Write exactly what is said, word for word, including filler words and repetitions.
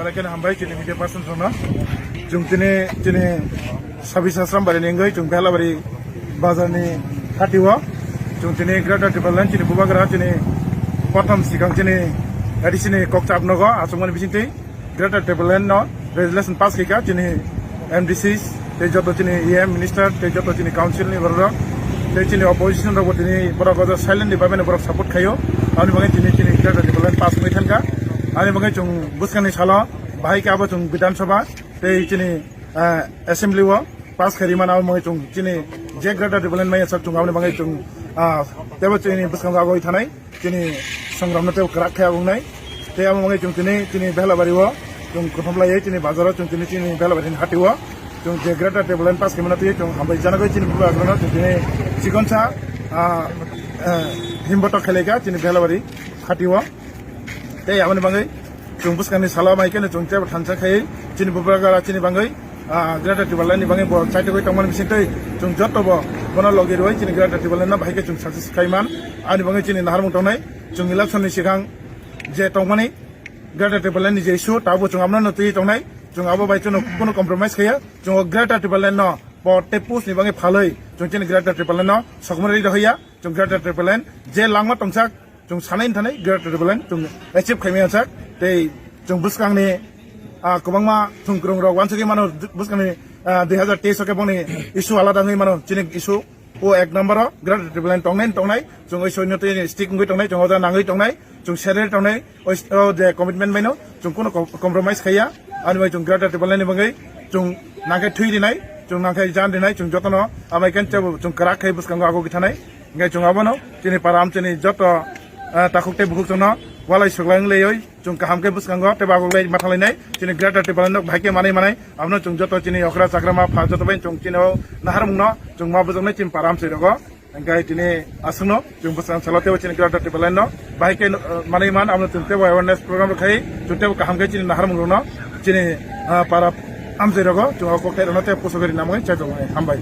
Belai kheno hambai chini media person rokno. Chwng tini, chini Sabis Asram bari ni wngwi chwng Bhelabari bazar ni hati o chwng tini Greater Tipraland chini bubagra chini kothom sikang chini A D C ni kokchap nogo achukmani bisingtwi Greater Tipraland no resolution pass khaika chini M D Cs tei joto chini E M minister tei joto chini council ni borok rok tei chini opposition rok bo tini borok o silent ni bagwi borok support khaio. Aboni bagwi tini chini Greater Tipraland pass wngwi thangkha. Aboni bagwi chwng bwskangni salo bahai khe abo chwng Bidhan Sabha tei chini, ah, assembly o pass khairi mano, abo wngwi chwng chini je Greater Tipraland maya sak chwng aboni bagwi chwng, ah, teibo chini bwskango agoi thanai chini songramno teibo kwrak khe abo wngnai. Tei abo wngwi chwng tini chini Bhelabari o chwng kuthum laiwi chini bazar o chwng tini chini Bhelabari ni hati o chwng je Greater Tipraland pass khaimano twi chwng hambai janagwi chini bubagrano chwng tini chikonsa, ah, eh, himbotok khlaikha chini Bhelabari hati o. Tei aboni bagwi chwng bwskangni salo mai kheno chwng teibo thansa khai chini bubagra chini bagwi, ah, Greater Tipraland ni bagwi bo chaitugwi tongmani bisingtwi chwng joto bo bono logi rwui chini Greater Tipraland no bahai khe chwng success khai man. Ani bagwi chini naharmung tongnai chwng election ni swkang je tongmani Greater Tipraland ni je issue tabuk chwng abono twi tongnai, chwng abo bai chwngno kunu compromise khaiya, chwng o Greater Tipraland no pod tei post ni bagwi phalwi chwng chini Greater Tipraland no sokmani rwi rohya, chwng Greater Tipraland je langma tongsak chwng sanai thani Greater Tipraland chwng achieve khaimaya sak tei chwng bwskangni, ah, kwbangma thwngkwrwng rok wansugwi mano bwskangni, ah, dui hazar teis o khe boni issue alada wngwi mano chini issue o ek number o Greater Tipraland tongnai tongnai chwng oi soino tei stick wngwi tongnai chwng oja nangwi tongnai chwng serere tongnai oi o je commitment baino chwng kuno com-, compromise khaiya ani bai chwng Greater Tipraland ni bagwi chwng nangkhe thwi rinai chwng nangkhe jan rinai chwng jotono amai khe chwng kwrak khai bwskango agugwi thanai. Hingke chwng abono chini para amchini joto, ah, takhuk tei bukhuk chwngno walai swklang laioi chwng kaham khe bwskango tei bagwk lai matha lainai chini Greater Tipraland nok bahai khe manai manai abono chwng joto chini okra chakrama pha joto bai chwng chini o naharmungno chwng ma bwjaknai chini para amchai rogo. Hingke tini aswkno chwng bwskang salo tei chini Greater Tipraland no bahai khe, ah, manai man abono chwng tei awareness program rok khai chwng tei kaham khe chini naharmung rokno chini, ah, para amchai rogo chwng o kok tei rokno tei pusogri namwi chai tongo hambai.